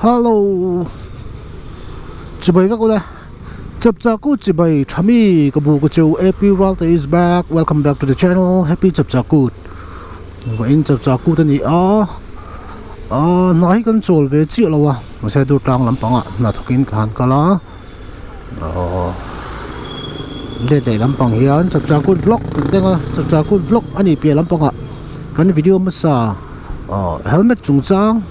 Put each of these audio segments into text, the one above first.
Hello Chibai vek ule Chapchaku chibai thami ka bu ka cheu AP Ralte is back welcome back to the channel happy Chapchaku vawiin Chapchaku te ni a a hna hi kan chawl ve chiah lo a mahse dur tlang lampangah hna thawkin ka han kal a aww let leh lampang hian Chapchaku vlog kan teng a Chapchaku vlog a nih piah lampangah kan video hmasa aw helmet chungchang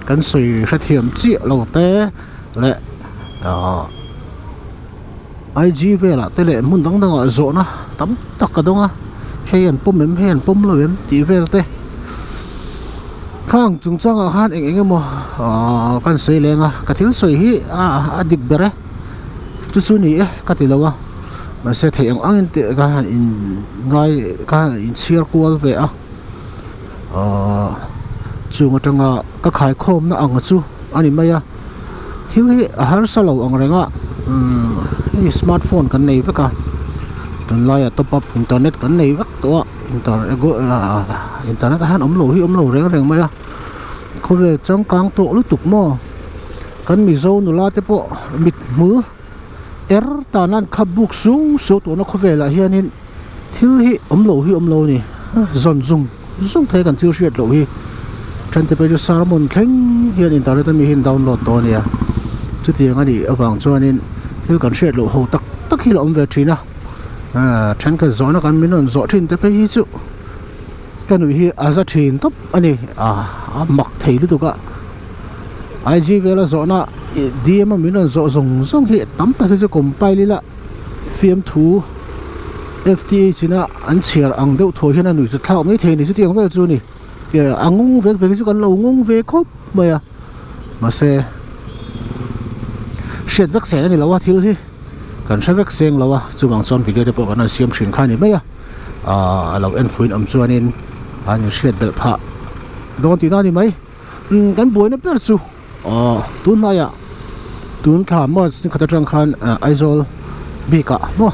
kan sawi hrethiam chiah lo te leh ahh IG velah te leh hmun dang dangah zawhna tam tak ka dawng a hei an pawm em hei an pawm lo em tih vel te khang chungchangah khan eng eng emaw ahh kan sawi leng a ka thil sawi hi a dik ber e chu chu ni e ka ti lo a mahse theih ang angin tih ka han in ngai ka han inchhiar kual ve a. Ahh chung atanga ka khaikhawmna ang chu a ni mai a thil hi a harsa lo ang reng a umm hei smartphone kan nei vek a tunlaiah top up internet kan nei vek tawh a internet ah hian awm lo hi awm lo reng reng mai a khawvel changkang tawh lutuk maw kan mizo nula te pawh mithmul er tana an khap buk suau suau tawhna khawvelah hianin. Thil hi awm loh hi awm lo a ni zawn zung zung thei kan thil hriat loh hi then te pawh chu sermon thleng hian internet ami hi an download tawh a nia chutiang a nih avang chuanin thil kan hriat loh ho tak tak hi a lo awm ve thin a ah thenkhat zawhna kan min rawn zawh thin te phei hi chu ka nuih hi a za thin tawp a ni ah a mak thei lutuk a IG vela zawhna DM a min rawn zawh zawng zawng hi tam tak hi chu compile ila. Fiamthu FTH ina an chhiar ang deuh thaw hian a nuih chu thlak mai thei a ni chutiang vel chu a ni a ngawng vek vek hi chu kan lo ngawng ve khawp mai a mahse hriat vek seng a ni lo a thil hi kan hre vek seng lo a chuvang chuan video te pawh kan rawn siam thin kha a ni mai a ahh a lo en fuin awm chuanin an inhriat belh phah dawn tihna a ni mai umm kan buaina ber chu. Aw tun hnaiah tun thla March ni khat atang khan Aizawl bikah maw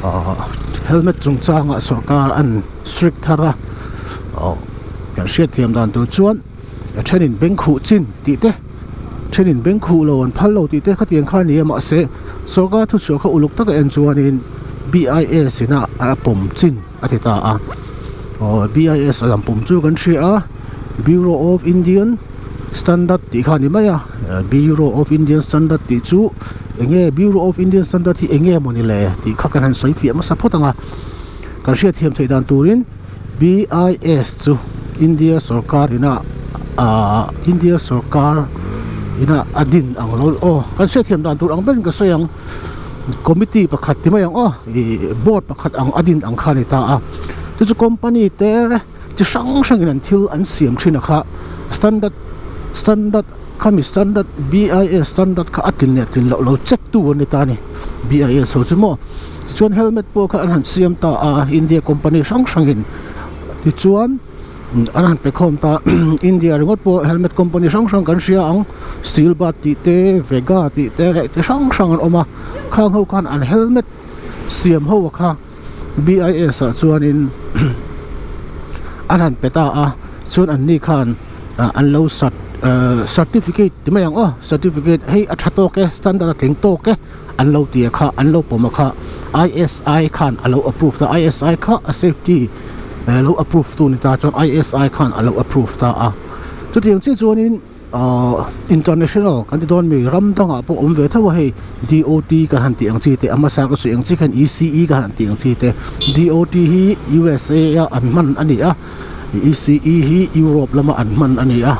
ah helmet chungchangah sawrkar an strict thar a aw kan hriatthiam dan tur chuan a thenin beng khuh chin tih te thenin beng khuh lo an phal lo tih te khatiang kha a ni a mahse sawrkar thuchhuah kha uluk taka en chuanin B_I_S ina a pawm chin a ti ta a aw B_I_S a lam pawm chu kan hria a Bureau of Indian Standard tih kha a ni mai a Bureau of Indian Standard tih chu eng nge Bureau of Indian Standard hi eng nge maw ni le tih kha kan han sawi fiah hmasa phawt ang a kan hriatthiam theih dan turin B_I_S chu India sawrkar ina ahh India sawrkar ina a din ang lo aw kan hriatthiam dan tur ang berin ka sawi ang committee pakhat ti mai ang aw ih board pakhat ang a din ang kha a ni ta a chu chu company te. chi hrang hrangin an thil an siam thin a kha standard standard khami standard B_I_S standard kha a tlin leh tlin loh lo check tu an ni ta a ni B_I_S ho chu maw tichuan helmet pawh kha an han siam ta a India company hrang hrangin tichuan an han pe khawm ta India ringawt pawh helmet company hrang hrang kan hria ang steel bat tih te vega tih te leh chi hrang hrang an awm a khang ho khan an helmet siam ho a kha. B_I_S ah chuanin an han pe ta a chuan an ni khan an lo sat ahh certificate ti mai ang aw certificate hei a tha tawk e standard a tling tawk e an lo ti a kha an lo pawm a kha I_S_I khan a lo approve ta I_S_I kha a safety lo approve tu ni ta chuan I_S_I khan a lo approve ta a chutiang chiah chuanin. Ahh international kan ti dawn mi ram dangah pawh awm ve tho a hei D_O_T kan han tih ang chi te a hmasa ka sawi ang chi khan E_C_E kan han tih ang chi te D_O_T hi U_S_A a an hman a ni a E_C_E hi Europe lama an hman a ni a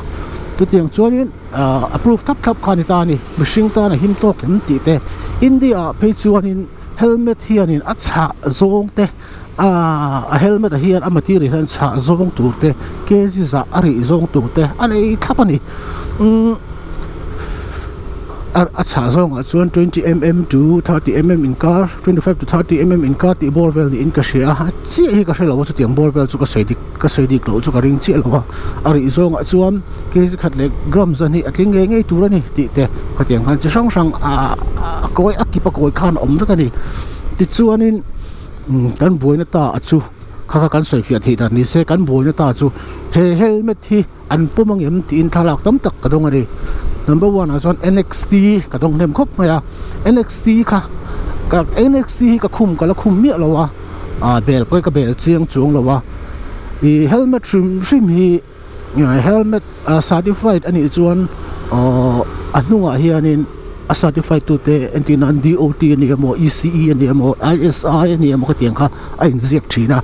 chutiang chuanin ahh approve thlap thlap kha a ni ta a ni mihring tan a him tawk em tih te India ah phei chuanin helmet hianin a chhah zawng te. Aaa a helmet ah hian a material hian chhah zawng tur te kg zah a rih zawng tur te a nei thlap a ni umm a chhah zawng ah chuan twenty mm to thirty mm inkar 25 to 30 mm inkar tih bawr vel niin ka hria a chiah hi ka hrelo a chutiang bawr vel chu ka sawi dik ka sawi dik loh chu ka ring chiah lo a a rih zawng ah chuan kg khat leh gram zan hi a tling ngei ngei tur a ni tih te khatiang khan chi hrang hrang a kawi a kip a kawi khan a awm vek a ni tichuanin. Kan buaina ta a chu. Kha kha kan sawi fiah theih dan ni se kan buaina ta chu he helmet hi an pawm ang em tiin thlalak tam tak ka dawng a ni. Number one ah chuan NXT ka dawng hnem khawp mai a, NXT kha ka NXT hi ka khum ka la khum miah lo a, ah bel pawh hi ka bel chiang chuang lo a, ih helmet hrim hrim hi. Helmet certified a nih chuan aww a hnungah hianin a certified tute entir nan D O T a ni emaw E C E a ni emaw I S I a ni emaw khatiang kha a inziak thin a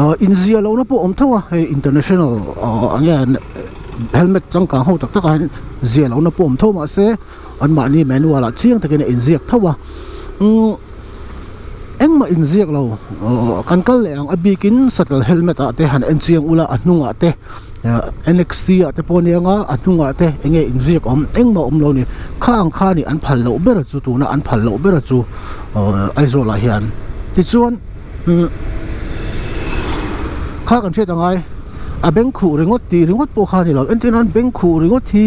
ahh inziah lohna pawh a awm tho a hei international aww eng nge helmet changkang ho tak tak ah hian ziah lohna pawh a awm tho mahse anmahni manual ah chiang takin a inziak tho a umm. Engmah inziak lo aww kan kal leh ang a bikin satel helmet ah te han en chiang ula a hnungah te N X T ah te pawh ania nga a hnungah te eng nge inziak awm engmah awm lo a ni kha ang kha nih an phal loh ber chu tuna an phal loh ber chu aww Aizawl ah hian tichuan umm kha kan hriat angai a beng khuh ringawt tih ringawt pawh kha a ni lo entir nan beng khuh ringawt hi.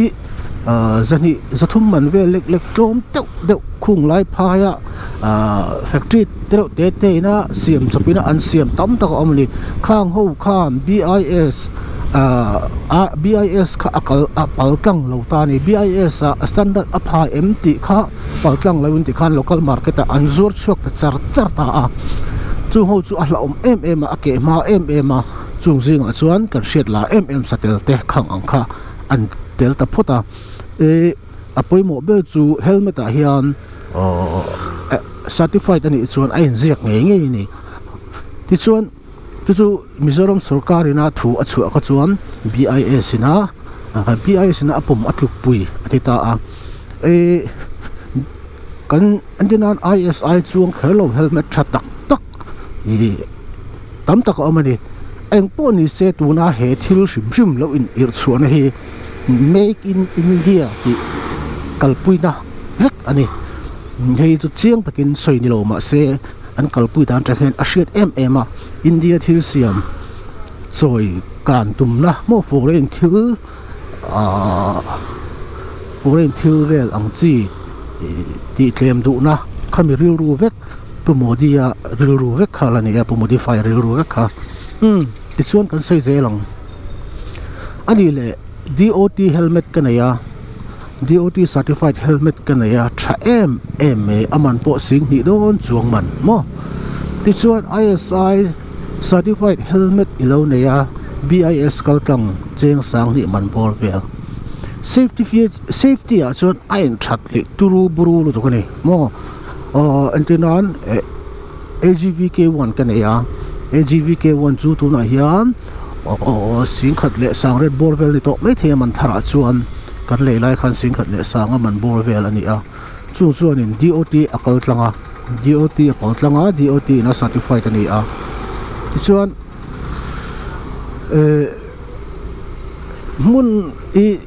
Ahh zahnih zathum man vel lek lek tlawm deuh deuh khung lai phai a ahh factory te reuh te te ina siam chawp ina an siam tam tak a awm a ni khang ho khan B I S ahh ah B I S kha a kal a pal tlang lo ta a ni B I S ah a standard a pha em tih kha pal tlang lo in tikhan local market ah an zuar chhuak ta char char ta a chung ho chu a hlauhawm em em a a keh hma em em a chung zingah chuan kan hriat lar em em satel te khang ang kha. an tel ta phawt a ih a pawimawh ber chu helmet ah hian aww eh certified a nih chuan a inziak ngei ngei a ni tichuan chu chu Mizoram sawrkar ina thu a chhuah kha chuan B I S ina B I S ina a pawm a tlukpui a ti ta a ih kan entir nan I S I chuang kher lo helmet tha tak tak ih. Tam tak a awm a ni. Eng pawh ni se tuna he thil hrim hrim lo in irh chhuahna hi Make in India tih kalpuina vek a ni. Hei chu chiang takin sawi ni lo mah se an kalpui dan atang hian a hriat em em a. India thil siam chawi kan tumna maw foreign thil ahh foreign thil vel ang chi tih tlem duhna khami rilru vek. Pu Modi a rilru vek kha la ni a, Pu Modi fai rilru vek kha. Umm, tichuan kan sawi zel ang. A nih leh DOT helmet ka nei a, DOT certified helmet ka nei a, tha em em mai, a man pawh sing hnih dawn chuang man maw. Tichuan ISI certified helmet i lo nei a, BIS kal tlang cheng sang hnih man bawr vel. Safety safety ah chuan a inthat leh turu buru lutuk a ni maw. Aw entir nan eh A G V K one ka nei a A G V K one chu tunah hian aw singkhat leh sang red bawr vel a ni tawh maithei a man tharah chuan kan lei lai khan singkhat leh sang a man bawr vel a ni a chung chuanin D O T a kal tlang a D O T a pal tlang a D O T in a certified a ni a tichuan eh hmun ih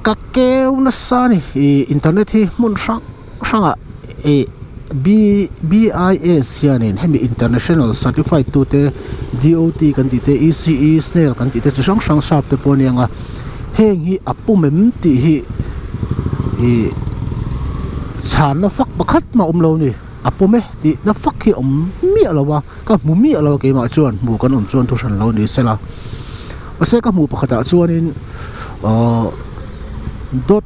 ka keu nasa a ni ih internet hi hmun hrang. Hrangah ih B B.I.S hianin hemi international certified tute D.O.T kan tih te E.C.E snail kan tih te chi hrang hrang sap te pawh a ni ang a heng hi a pawm em tih hi ih chhanna fak pakhat mah a awm lo a ni a pawm e tih na fak hi a awm miah lo a ka hmu miah lo a keimah chuan hmu kan awm chuan thu hran lo ni sela mahse ka hmuh pakhatah chuanin ahh dawt.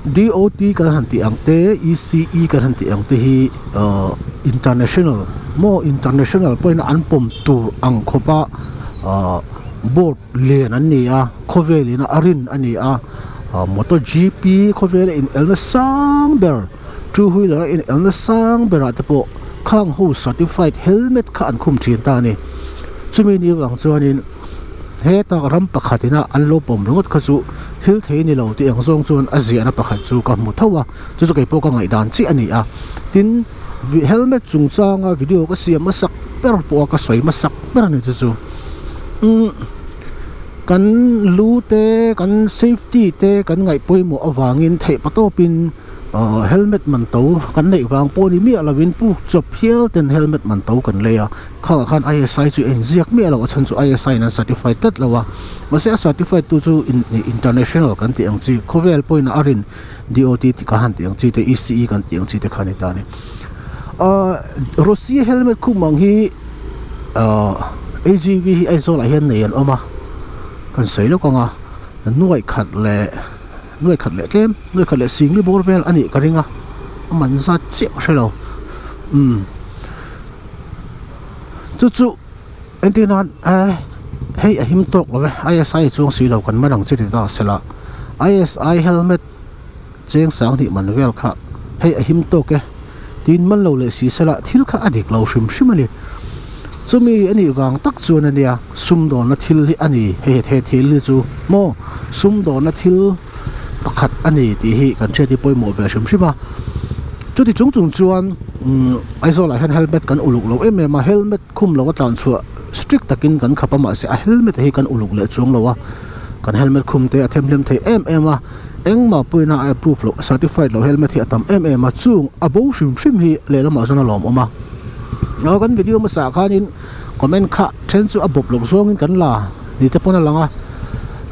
D.O.T kan han tih ang te E.C.E kan han tih ang te hi ahh international maw international pawhin an pawm tur ang khawpa ahh board lian an ni a khawvel ina a rin a ni a ahh motor G.P khawvela in elna sang ber two wheeler a in elna sang berah te pawh khang ho certified helmet kha an khum thin ta a ni chumi ni avang chuanin. Heta ram pakhat ina an lo pawm ringawt kha chu thil thei ni lo tih ang zawng chuan a ziahna pakhat chu ka hmu tho a, chu chu keipawh ka ngaihdan chiah a ni a. Tin, helmet chungchanga video ka siam hmasak ber pawh a ka sawi hmasak ber a ni chu chu. Umm kan lu te kan safety te kan ngaih pawimawh avangin theih patawpin ahh helmet man to kan neih vang pawh ni miah lovin puk chawp hial ten helmet man to kan lei a. Khangah khan I_S_I chu a inziak miah lo a chhan chu I_S_I in an certified tlat lo a mahse a certified tu chu international kan tih ang chi khawvel pawhin a rin D_O_T tih kha han tih ang chi te E_C_E kan tih ang chi te kha a ni ta a ni ahh Rossi helmet khum ang hi ahh. AGV hi Aizawl ah hian nei an awm a kan sawi lawk ang a nuaih khat leh nuaih khat leh tlem nuaih khat leh singli bawr vel a nih ka ring a a man zat chiah ka hre lo umm chu chu entir nan eh hei a him tawk lo e I_S_I chuang si lo kan man ang che ti ta sela I_S_I helmet cheng sang hnih man vel kha hei a him tawk e tiin man lo leh si sela thil kha a dik lo hrim hrim a ni chumi a nih vang tak chuan a nia sumdawnna thil hi a ni hei he thil hi chu maw sumdawnna thil pakhat a ni tih hi kan hriat hi pawimawh ve hrim hrim a chuti chung chung chuan umm Aizawl ah hian helmet kan uluk lo em em a helmet khum lo a tlan chhuah strict takin kan khap a mahse a helmet hi kan uluk leh chuang lo a kan helmet khum te a themhlem thei em em a. Engmah pawhin a approve loh, certified loh helmet hi a tam em em a, chung a bo hrim hrim hi lehlamah chuan a lawmawm a. Aw kan video hmasa ah khanin comment kha then chu a bawp loh zawngin kan la ni te pawn a lang a,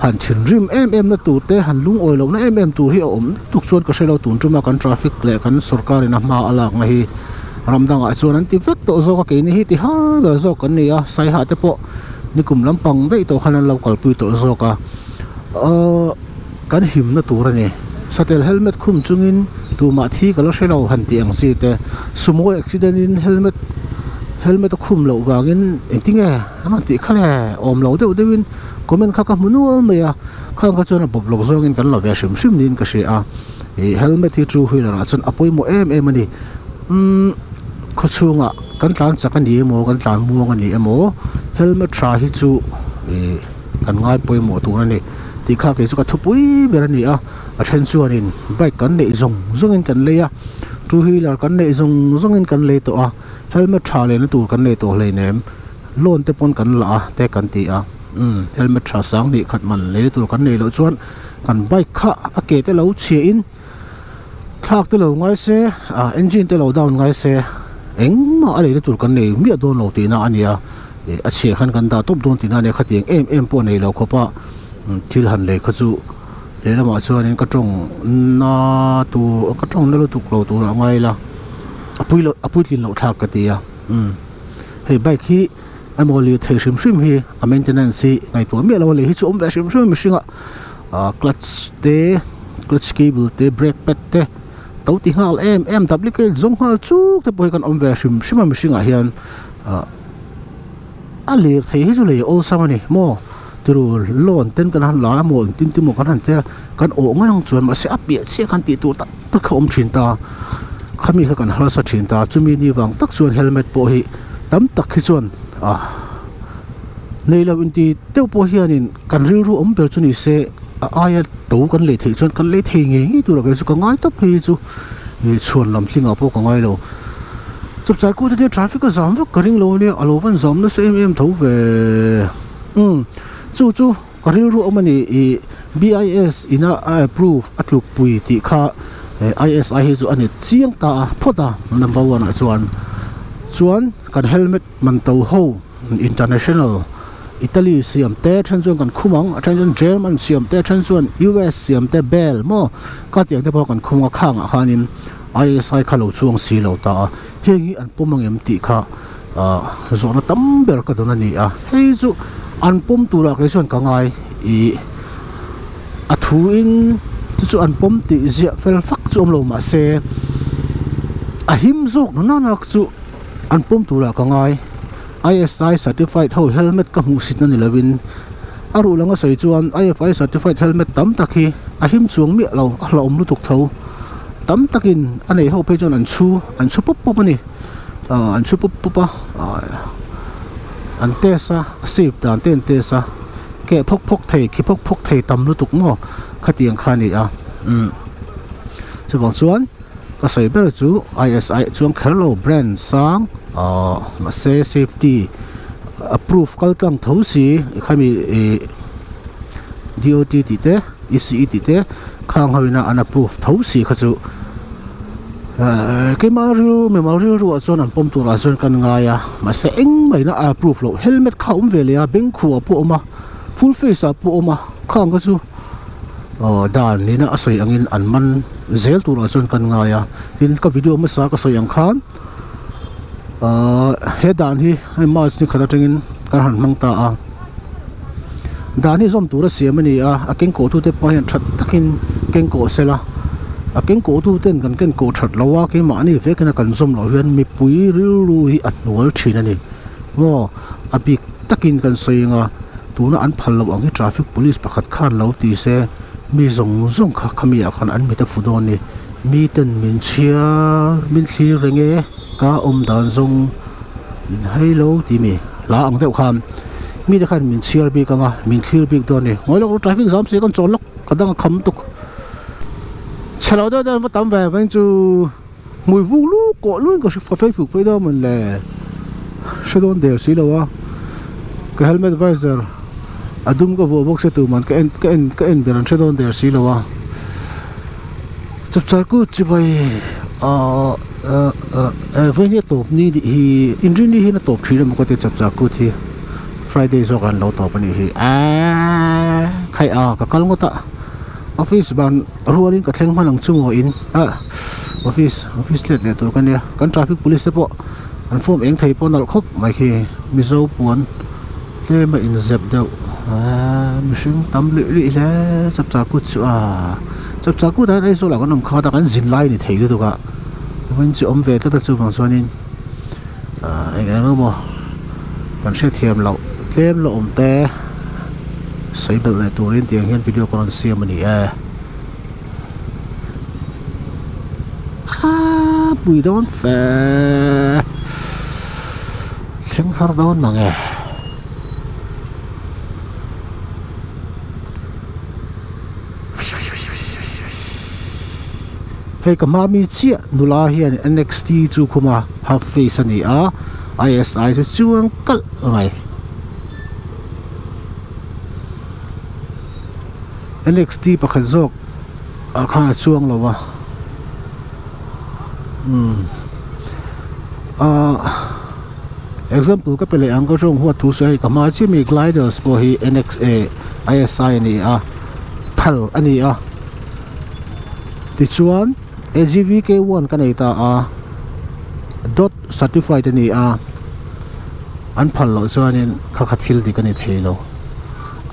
han thinrim em em na tur te, han lungawi lohna em em tur hi a awm lutuk chuan ka hre lo tun tuma kan traffic leh kan sorkar in a hma a lakna hi ram dangah chuan an ti vek tawh zawk a, keini hi ti har ber zawk kan ni a, saiha te pawh nikum lampang daih tawh khan an lo kalpui tawh zawk a, aw. Kan himna tur a ni. Satel helmet khum chungin tumah thi ka la hre lo han tih ang chi te. Sumo accident in helmet helmet a khum loh vangin engtinge an rawn tih kha le awm lo deuh deuhin comment kha ka hmu nual mai a. Khang kha chuan a bawp lawk zawngin kan la ve hrim hrim niin ka hria a. Ih helmet hi two wheeler ah chuan a pawimawh em em a ni. Umm khawchhungah kan tlan chak a ni emaw kan tlan muang a ni emaw helmet tha hi chu ih kan ngai pawimawh tur a ni. Tih kha kei chu ka thupui ber a ni a a then chuanin bike kan neih zawng zawngin kan lei a two wheeler kan neih zawng zawngin kan lei tawh a helmet tha lehna tur kan nei tawh hleinem loan te pawn kan la a te kan ti a umm helmet tha sang hnih khat man lei tur kan neih loh chuan kan bike kha a ke te lo chhia in thlak te lo ngai se ah engine te lo down ngai se engmah a leina tur kan nei miah dawn lo tihna a ni a ih a chhiah khan kan dah tawp dawn tihna a nia khatiang em em pawh a nei lo khawp a thil han lei kha chu lehlamah chuanin ka tawng na tur ka tawng na lutuk lo tur a ngai la a pui loh a puitlin loh thlak ka ti a umm hei bike hi emaw lirthei hrim hrim hi a maintenance hi ngaihtuah miah lo a lei hi chu awm ve hrim hrim a mihring ah. ah clutch te clutch cable te brake pad te to ti nghal em em duplicate zawng nghal chuk te pawh hi kan awm ve hrim hrim a mihring ah hian ah a lir thei hi chu lei awlsam a ni maw turu loan ten kan han la emaw engtin te maw kan han tia kan awh ngang ang chuan mahse a piah chiah khan tih tur tak tak kha awm thin ta khami kha kan harsa thin ta chumi ni vang tak chuan helmet pawh hi tam tak hi chuan ah nei lo inti deuh pawh hianin. Kan rilru awm ber chu ni se a aia to kan lei theih chuan kan lei thei ngei ngei tur a kei chu ka ngai tawp phei hi chu ih chhuan lam hlingah pawh ka ngai lo. Chapchar kut te traffic a zam vak ka ring lo ania a lo van zam nasa em em tho ve umm chu chu ka rilru awm a ni ih B_I_S ina a approve a tluk pui tih kha I_S_I hi chu a ni chiang ta a phawt a number one ah chuan chuan kan helmet man to ho international. Italy siam te then chuan kan khum ang a then chuan German siam te a then chuan U_S siam te bel maw ka tiang te pawh kan khum a khangah khanin I_S_I kha lo chuang si lo ta a heng hi an pawm ang em tih kha ah zawhna tam ber ka dawn a ni a hei chu an pawm turah kei chuan ka ngai ih a thu in chu chu an pawm tih ziah fel fak chu awm lo mahse a him zawk na nana chu an pawm turah ka ngai. I_S_I certified ho helmet ka hmuh sitna ni lovin a ruh langa sawi chuan I_F_I certified helmet tam tak hi a him chuang miah lo a hlauhawm lutuk tho tam takin a nei ho phei chuan an chhu an chhu pawp pawp a ni ah an chhu pawp pawp a ah an test a a safe dan te an test a keh phawk phawk thei khi phawk phawk thei tam lutuk maw khatiang kha a ni a umm chuvang chuan. Ka sawi ber chu I_S_I chuang kher lo brand sang ahh mahse safety approve kal tlang tho si khami ih D_O_T tih te E_C_E tih te khang ho ina an approve tho si kha chu ehh keimah rilru mimal rilru ah chuan an pawm turah chuan kan ngai a mahse engmah ina a approve loh helmet kha a awm ve leh a bengkhuh ah pawh a awm a full face ah pawh a awm a khang kha chu. Aw dan nihna a sawi angin an man zel turah chuan kan ngai a tin ka video hmasa ka sawi ang khan ahh he dan hi hei march ni khat atangin. kan han hmang ta a dan hi zawm tur a siam a ni a a keng kawh tute pawh hian that takin keng kawh sela a keng kawh tuten kan ken kawh that loh a keimahni vekin a kan zawm loh hian mipui rilru hi a hnual thin a ni maw a bik takin kan sawi ang a tuna an phal loh ang hi traffic police pakhat khan lo ti se mi zawng zawng kha khami ah khan an mit a fu dawn a ni miten min chhiar min thlir reng e ka awm dan zawng min hai lo tih mi hla ang deuh khan mite khan min chhiar bik ang a min thlir bik dawn a ni ngawi lawk rawh traffic zam si kan chawl lawk ka dang a kham tuk chhe lo deuh deuh an va tam ve veng chu hmui vung luk kawh luin ka hre fei fuk phei dawn mawn le hre dawn der si lo a ka helmet visor a dum ka vuah bawk se tuman ka en ka en ka en ber an hre dawn der si lo a chapchar kut chu vai ahh ah ah eh vawiin hi a tawp ni tih hi inrinni hian a tawp thin emaw ka tia chapchar kut hi friday zawk ah an lo tawp a nih hi eeee khaih a ka kal ngawt a office ban rualin ka thleng hman ang chu maw in ah office office let leh tur ka nia kan traffic police te pawh an form eng thei pawh nalh khawp mai khi mizo puan tlem a inzep deuh eeee mihring tam luih luih hle chapchar kut chu a chapchar kut ah hian Aizawl ah kan awm khat a kan zin lai a ni thei lutuk a vawiin chu awm ve tlat a chuvang chuanin ahh eng eng emaw kan hriatthiam loh tlem la awm te sawi belh leh turin tiang hian video ka rawn siam a ni e aaa pui dawn fe thleng har dawn mang e. Hei ka hma mi chiah nula hian N_X_T chu khum a half face a ni a I_S_I chu chuang kalh mai. N_X_T pakhat zawk ah khan a chuang lo a umm ahh example ka pe leh ang ka zawng huat thu sawi hei ka hma chiah mi gliders pawh hi N_X eh I_S_I a ni a phal a ni a tichuan A_G_V_K one ka nei ta a dot certified a ni a an phal loh chuanin kha kha thil dik a ni thei lo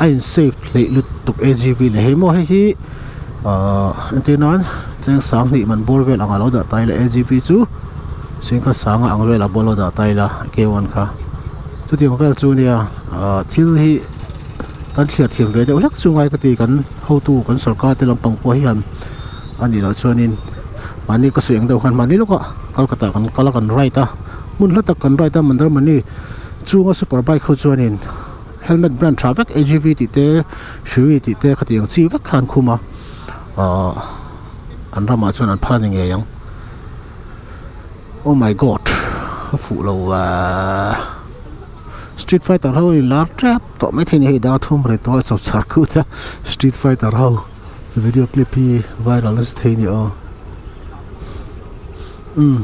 a in save hleih lutuk A_G_V leh hei maw hei hi ahh entir nan cheng sanghnih man bawr vel ang a lo dah ta ila A_G_V chu singkhat sanga ang velah pawh a lo dah ta ila K one kha chutiang vel chu nia ahh thil hi kan thliar thiam ve deuh hlek chu ngai ka ti kan hotu kan sorkar te lampang pawh hian a nih loh chuanin mahni ka sawi ang deuh khan mahni lawkah Kolkata kan kal a kan ride a hmun hla tak kan ride a Mandarmani chunga super bike ho chuanin helmet brand tha vek A_G_V tih te Sri tih te khatiang chi vek kha an khum a ahh an ramah chuan an phal a ni ngei ang oh my god a fuh lo ehh street fighter ho in lar tep tawh maithei a ni hei dar thum rei tawh a chau char khut a street fighter ho video clip hi viral nasa thei a ni aw umm.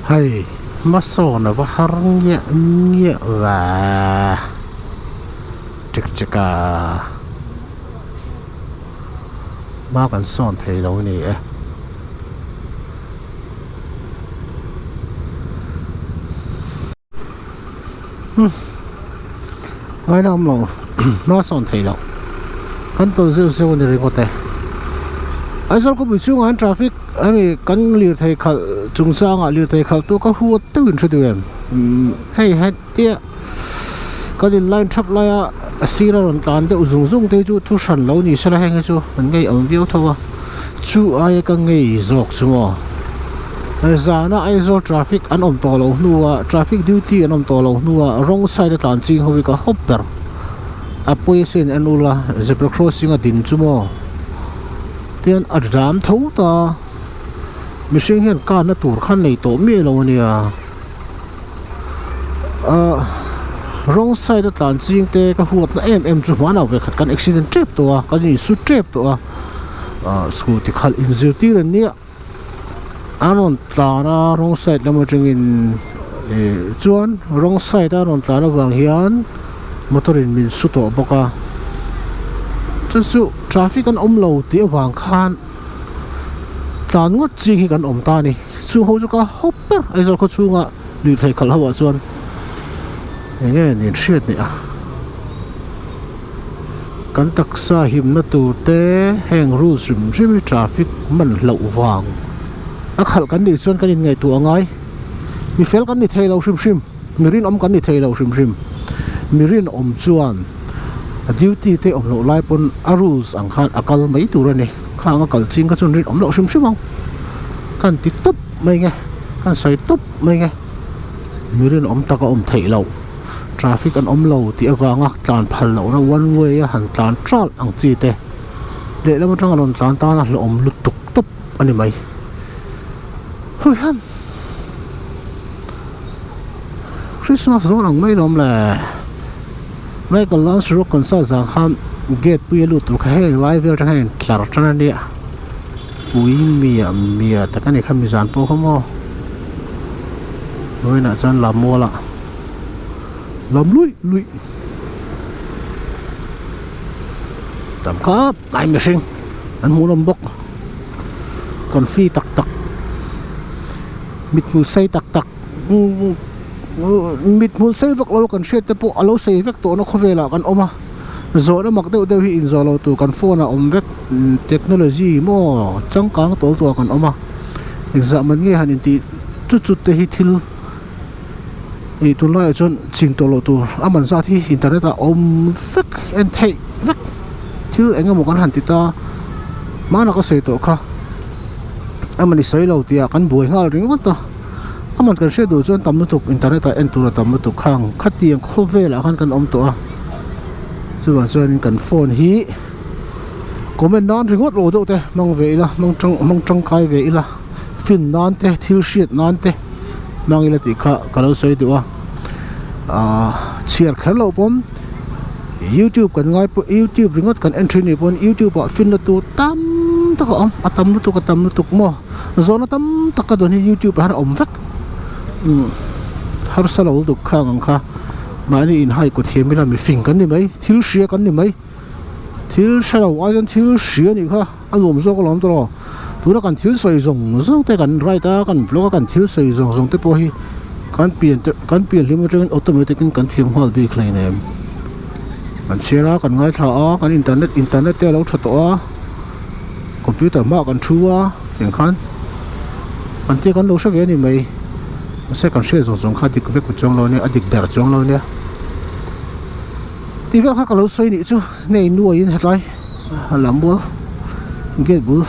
Hei hmasawn a va har ngiah ngiah ve chek chek a hma kan sawn thei lo a ni e. Ngaina awm lo hma sawn thei loh kan tawn zeuh zeuh a ni ringawt e Aizawl khawpui chhungah hian traffic hemi kan lirthei khalh chungchangah lirthei khalh tu ka huat deuh in hre duh em hei hetia kan in line thap laia a sira rawn tlan deuh zung zung te hi chu thu hran lo ni sela heng hi chu an ngei awm viau tho a chu aia ka ngei zawk chu maw. Zana Aizawl traffic an awm tawh loh hnuah traffic duty an awm tawh loh hnuah wrong side a tlan ching ho hi ka hawp ber a pawi asin en ula zebra crossing a din chu maw tian a jam tho ta mihring hian kar na tur kha nei tawh miah lo ania ah wrong side a tlan ching te ka huat na em em chu hmanah ve khat kan accident tep tawh a kan insu tep tawh a ah scooty khalh inzirtir an nia. A rawn tlan a wrong side lam atangin ih chuan wrong side a rawn tlan avang hian motor in min su tawh bawk a. Chu chu traffic an awm lo tih avang khan tlan ngawt ching hi kan awm ta a ni. Chung ho chu ka hawp ber Aizawl khaw chhunga lirthei khalh ho ah chuan eng nge nin hriat ni a. Kan taksa himna tur te heng rules hrim hrim hi traffic man hlauh vang a khalh kan nih chuan kan inngaihtuah a ngai. Mi fel kan ni thei lo hrim hrim. Mi rinawm kan ni thei lo hrim hrim. Mi rinawm chuan a duty te awm loh lai pawn a rules ang khan a kal mai tur a ni. Khang a kal ching kha chuan rinawm loh hrim hrim ang. Kan ti tawp mai nge, kan sawi tawp mai nge. Mi rinawm tak a awm theih loh. Traffic an awm lo tih avanga tlan phal lohna one way a han tlan tral ang chi te. Lehlam atanga rawn tlan tan a hlauhawm lutuk tawp a ni mai. Huiham. Christmas dawn ang mai lawm le Michael Lance Rock concert zan khan gate pui a lut tur kha heng lai vel atang hian tlar tan a nia pui miah miah tak a ni kha mizan pawh kha maw vawiinah chuan lam mual ah lam luih luih tam khawp mai mihring an hmuhnawm bawk confi tak tak. Mithmul sei tak tak mithmul sei vak lo kan hriat te pawh a lo sei vek tawh na khawvelah kan awm a zawhna mak deuh deuh hi inzawh lo tur kan phone ah awm vek technology maw changkang tawl tawh ah kan awm a engzah man nge han intih chut chut te hi thil ih tunlaiah chuan chin tawh loh tur a man zat hi internet ah awm vek en theih vek thil eng emaw kan han ti ta hmanah ka sawi tawh kha a man i sawi lo tih ah kan buai nghal ringawt a a man kan hriat duh chuan tam lutuk internet ah en tur a tam lutuk khang khatiang khawvel ah khan kan awm tawh a chuvang chuanin kan phone hi comment nan ringawt lo deuh te hmang ve ila hmang tang hmang tangkai ve ila fin nan te thil hriat nan te. Hmang ila tih kha ka lo sawi duh a ahh chhiar kher loh pawn youtube kan ngai pawh youtube ringawt kan en thin nih pawn youtube ah finna tur tam tak a awm a tam lutuk a tam lutuk maw zawhna tam tak ka dawn hi youtube ah hian a awm vek umm harsa lo lutuk khang ang kha mahni inhai kut thiam ila mifing kan ni mai thil hria kan ni mai. Thil hre lo ai chuan thil hria nih kha a nuam zawk alawm tawh tuna kan thil sawi zawng zawng te kan ride a kan vlog a kan thil sawi zawng zawng te pawh hi kan pian te kan pian hlim atangin automatic in kan thiam nghal bik hleinem kan chhiar a kan ngaithla a kan internet internet te a lo tha tawh a computer hmaah kan thu a tiang khan kan tia kan lo hre ve a ni mai mahse kan hriat zawng zawng kha a dik vek chuang lo a nia a dik ber chuang lo a nia. Tih vel kha ka lo sawi nih chu nei nuaiin hetlai lam bual gate bul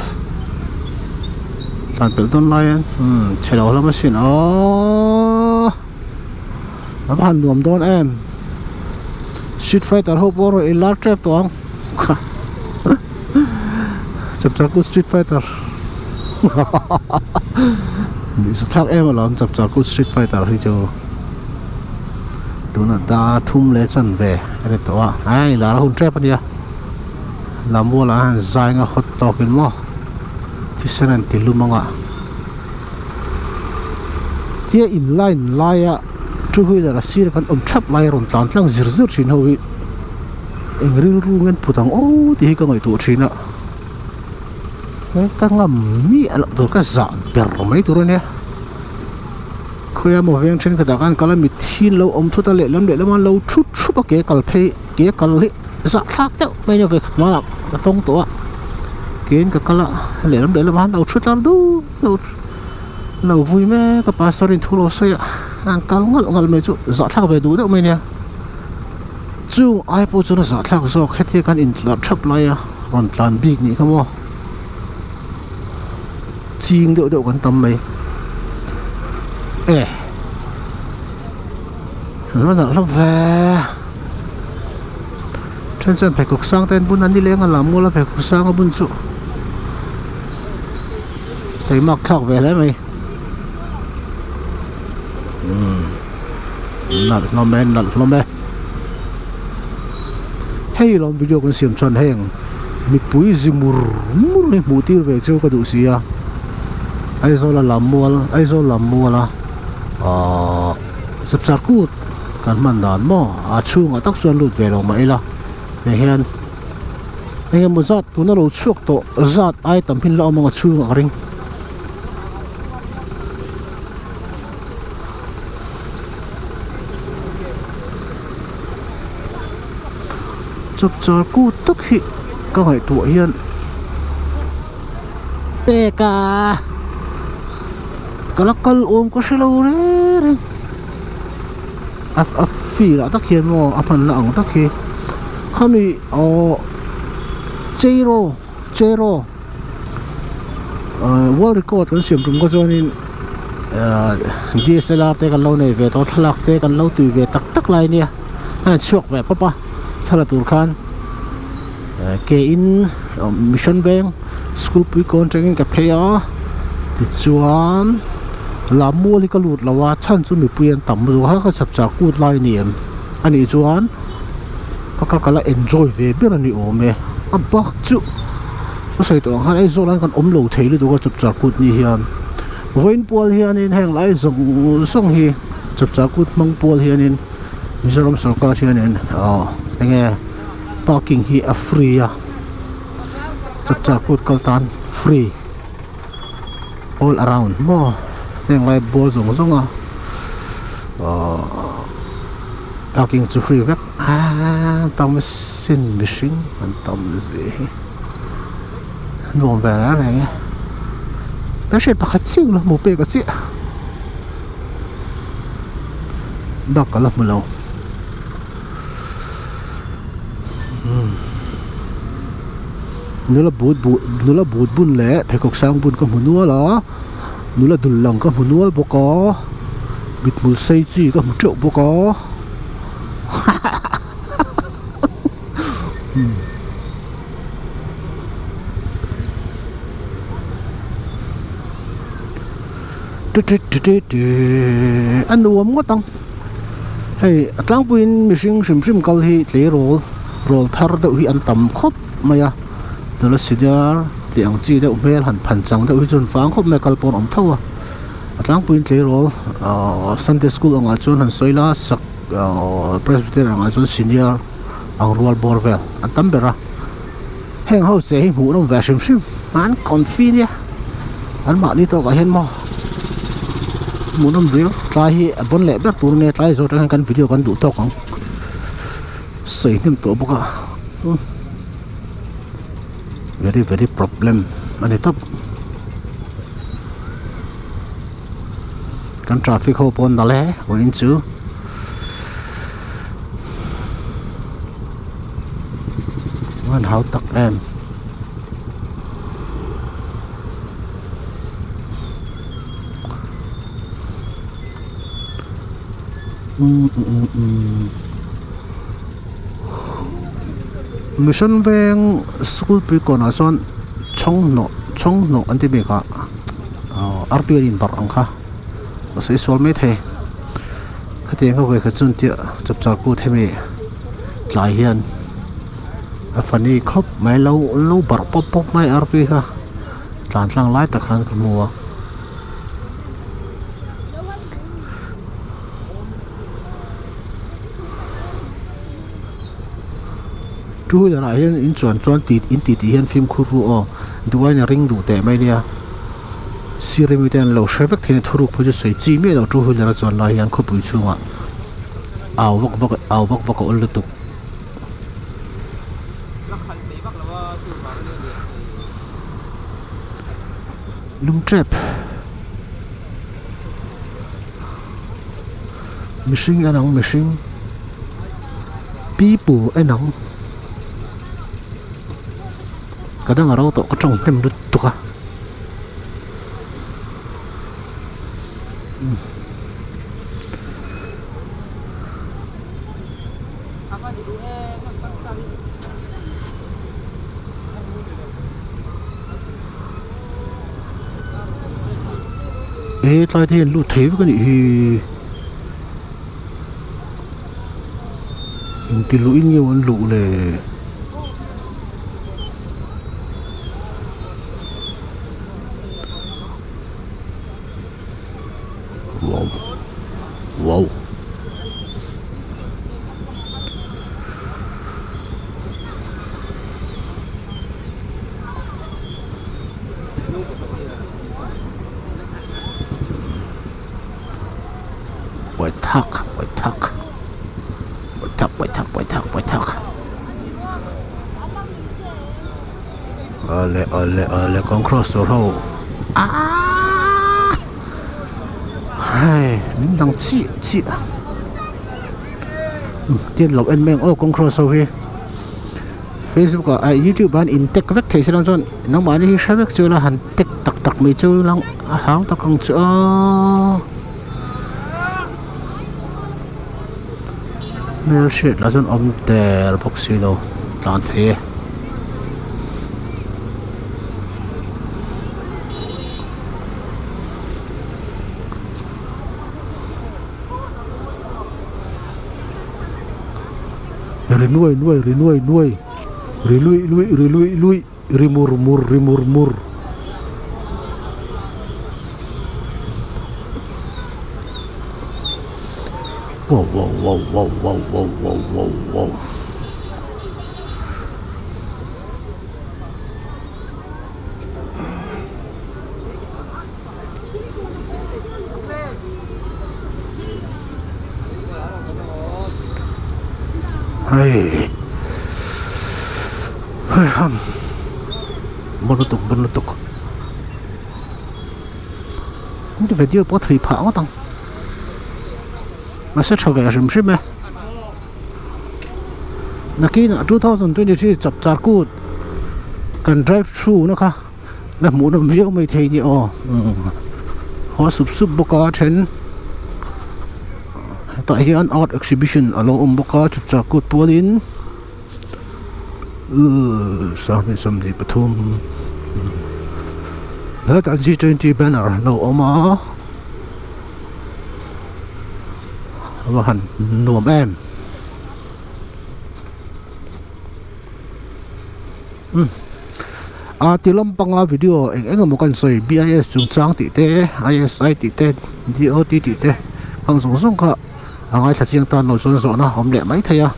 tlan pelh dawn lai hian umm chhe lo hlawm asin aww a va han nuam dawn em street fighter ho pawh erawh in lar tep tawh ang kha chapchar kut street fighter nuihza thlak em alawm chapchar kut street fighter hi chu. Tunah dar thum leh chanve a ni tawh a hei lar a hun tep a nia Lammualah hian zainga hot tawkin maw thisen an ti lum ang a tia in line laia two wheeler a sir kan awm thap lai a rawn tlan tlang zir zir thin ho hi eng rilru nge an put ang aw tih hi ka ngaihtuah thin a he ka ngam miah loh tur ka zah ber mai tur a nia. Khawi emaw veng thenkhatah khan kal a mitthi an lo awm thut a lehlam lehlam a lo thut thup a ke kal phei ke kal hi zahthlak deuh mai a ni vawikhat hmanah ka tawng tawh a kein ka kal a lehlam lehlam ah lo thu tlar dut lo lo vui mek a pastor in thu lo sawi a an kal ngalh ngalh mai chu zahthlak ve duh deuh mai a nia chung ai pawh chuan a zahthlak zawk hetiang khan intlar thap lai a rawn tlan bik nih kha maw. Ching deuh deuh kan tam mai e lo nalh hlauh ve then chuan pheikhawk sang te an bun a nileng a lam mual a pheikhawk sang a bun chu teimak thlak ve hle mai umm nalh hlawm e nalh hlawm e hei lawm video kan siam chuan heng mipui zi mur mur hi hmuh tir ve chu ka duh si a Aizawl a lam mual Aizawl lam mual a ahh chapchar kut kan hman dan maw a chhungah tak chuan lut ve lo mah ila hei hian. Engemaw zat tuna lo chhuak tawh zat ai tam hi an la awm ang a chhungah ka ring. Chapchar kut tak hi ka ngaihtuah hian pek a ka la kal awm ka hre lo reng reng a a feel ah tak hian maw a hmanna ang tak hi khami aww cheiraw cheiraw ahh world record kan siam tum kha chuanin ahh D S L R te kan lo nei ve tawh a thlalak te kan lo tui ve tak tak lai ania a han chhuak ve pawp a thla tur khan ke in mission veng school pui kawn atangin ka phei a tichuan lam mual hi ka lut lo a chhan chu mipui an tam lutuk a ka chapchar kut lai a ni em anih chuan ka ka la enjoy ve ber a ni awm e a bak chu ka sawi tawh ang khan Aizawl ah hian kan awm lo thei lutuk a chapchar kut ni hian vawiin pual hianin heng lai zawng zawng hi chapchar kut hmang pual hianin Mizoram sorkar hianin ah enge parking hi a free a chapchar kut kal tan free all around maw heng lai ball zawng zawng a ahh parking chu free vek aaa tam sin mihring an tam zia hi nuam ve reng reng e ka hriat pakhat chiah lo hmuh pek a chiah bak ka la hmu lo nula but buh nula but bun leh pheikhawk sang bun ka hmu nual a nula dul lang ka hmu nual bawk a mithmul sei chi ka hmu teuh bawk a a nuam ngawt ang hei a tlangpuiin mihring hrim hrim kal hi tleirawl rawl thar deuh hi an tam khawp mai a nula senior tih ang chi deuh hmel han phan chang deuh hi chuan vang khawp mai a kal pawh an awm tho a a tlangpuiin tleirawl ahh sunday school angah chuan han sawi la sak ahh presbyterian angah chuan senior ang rual bawr vel an tam ber a. Heng ho che hi hmuh nawm ve hrim hrim an confi nia an mahni tawkah hian maw hmuh nawm riau tlai hi a bawn leh ber tur ania tlai zawh atang hian kan video kan duh tawk ang sawi hnem tawh bawk a very very problem a ni tawp kan traffic ho pawh an nalh e vawiin chu. An hau tak em. Mission veng school pui kawnah chuan chhawnghnawh chhawnghnawh an ti bik a artui an inbarh ang kha a sawi sual maithei. Khatiang ka vawikhat chuan tia chapchar kut hemi tlai hian a funny khawp mai lo lo barh pawp pawp mai artui kha tlan tlang lai tak khan ka hmu a. Two wheeler ah hian in chuan chuan tih in tih tih hian fimkhur ru aw duh aiin a ring duh teh mai nia. Sir mi te an lo hre vek thei a thuruk phei chu sawi chi miah lo two wheeler a chuan lai hian khawpui chhungah au vak vak au vak vak a awl lutuk. Lung tep mihring en ang mihring pipu en ang ka dang a ro tawh ka tawng hnem lutuk a. He tlai te hian lut thei vek a nih hi engti luhin nge an luh le. Wow wow thak pawi thak pawi thak pawi thak pawi thak pawi thak awle awle awle kawng cross tur ho aaa hei min dang chiah chiah tin lo en mai ang aw kawng cross ho hi facebook ah eh youtube ah hian in tag vek thei se lang chuan nangmahni hi hre vek chu ila han tag tak tak mai chu lang a hau tak ang chu aw hmelhriat lah chuan awm der bawk si lo tlan thei e. Ri nuai nuai ri nuai nuai ri luih luih ri luih luih ri mur mur ri mur mur. Wow wow wow wow wow wow wow wow wow. Hei hei ham bon lutuk bon lutuk heti video pawh a thui phah ngawt ang mahse tha ve hrim hrim e nakinah 2023 chapchar kut kan drive through na kha. La hmuh nawm viau mai thei ni aw haw sup sup bawk a then hetah hian art exhibition a lo awm bawk a chapchar kut pualin uhh sanghnih 23 hetah G twenty banner a lo awm a a va han nuam em. Umm a ti lampanga video eng eng emaw kan sawi BIS chungchang tih te ISI tih te DOT tih te ang zawng zawng kha a ngaithla chiang tan lo chuan zawhna a awm leh mai thei a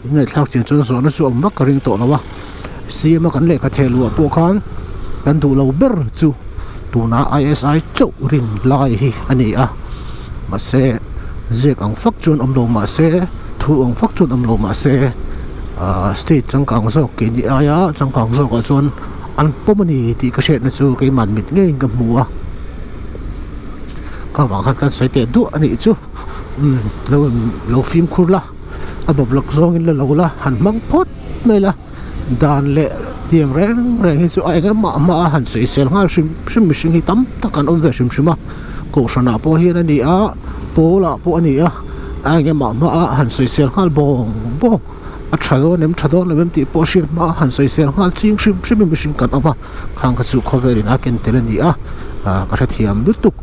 in ngaihthlak chian chuan zawhna chu awm vak ka ring tawh lo a CM a kan lehkha theh luah pawh khan kan duh lo ber chu tuna ISI chauh rin lai hi a ni a mahse ziak ang fak chuan awm lo mahse thu ang fak chuan awm lo mahse. Ahh state changkang zawk kei ni aia changkang zawkah chuan an pawm a ni tih ka hriatna chu keimah mit ngeiin ka hmu a ka vang khan kan sawi teh duah a nih chu umm lo lo fimkhur la a bawlhhlawk zawngin la lo la han hmang phawt mai la dan leh tiang reng reng hi chu a eng emah hma a han sawisel nghal hrim hrim mihring hi tam tak an awm ve hrim hrim a kohhranah pawh hian a ni a pawl ah pawh a ni a. A eng emah hma a han sawisel nghal bawng bawng a tha dawn em tha dawn lo em tih pawh hriat hma a han sawisel nghal ching hrim hrim in mihring kan awm a khang kha chu khawvel in a ken tel a ni a ah ka hrethiam lutuk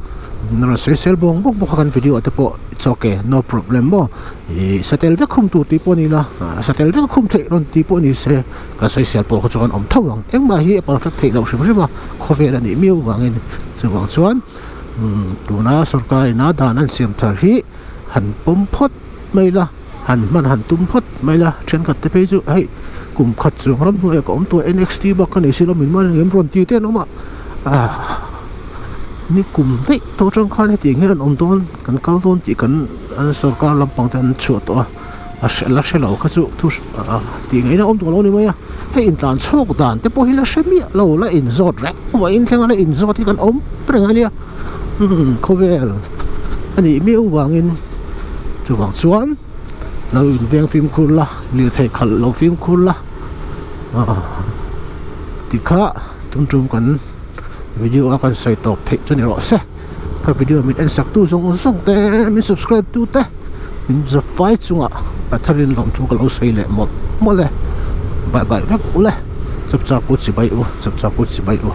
rawn sawisel bawng bawk bawk a kan video ah te pawh it's ok no problem maw ih satel vek khum tur tih pawh a ni la ah satel vek a khum theih rawn tih pawh a ni se kan sawisel pawh kha chu kan awm tho ang engmah hi a perfect theih loh hrim hrim a khawvel a nih miau vangin chuvang chuan. Umm tuna sorkar ina dan an siam thar hi han pawm phawt mai la han hman han tum phawt mai la thenkhat te phei chu hei kum khat chuang ram hnuaiah ka awm tawh a nxt bak ka nei si lo min man engem rawn ti te an awm a ah ni kum daih tawh atang khan hetiang hian an awm dawn kan kal dawn tih kan an sorkar lampang te an chhuah tawh a. A hre la hre lo kha chu thu ah tih ngaihna awm tawh lo a ni mai a hei intlan chhawk dan te pawh hi la hre miah lo la inzawt reng vawiin thleng a la inzawt hi kan awm reng a nia umm khawvel a nih miau vangin chuvang chuan lo inveng fimkhur la lirthei khalh lo fimkhur la ah tikha tum tum kan video a kan sawi tawp theih chu ni rawh se. Ka video min en sak tu zawng zawng te min subscribe tu te min za fai chungah a tharin lawmthu ka lo sawi leh mawlh mawlh e bye bye vek ule chapchar kut chibai u chapchar kut chibai u.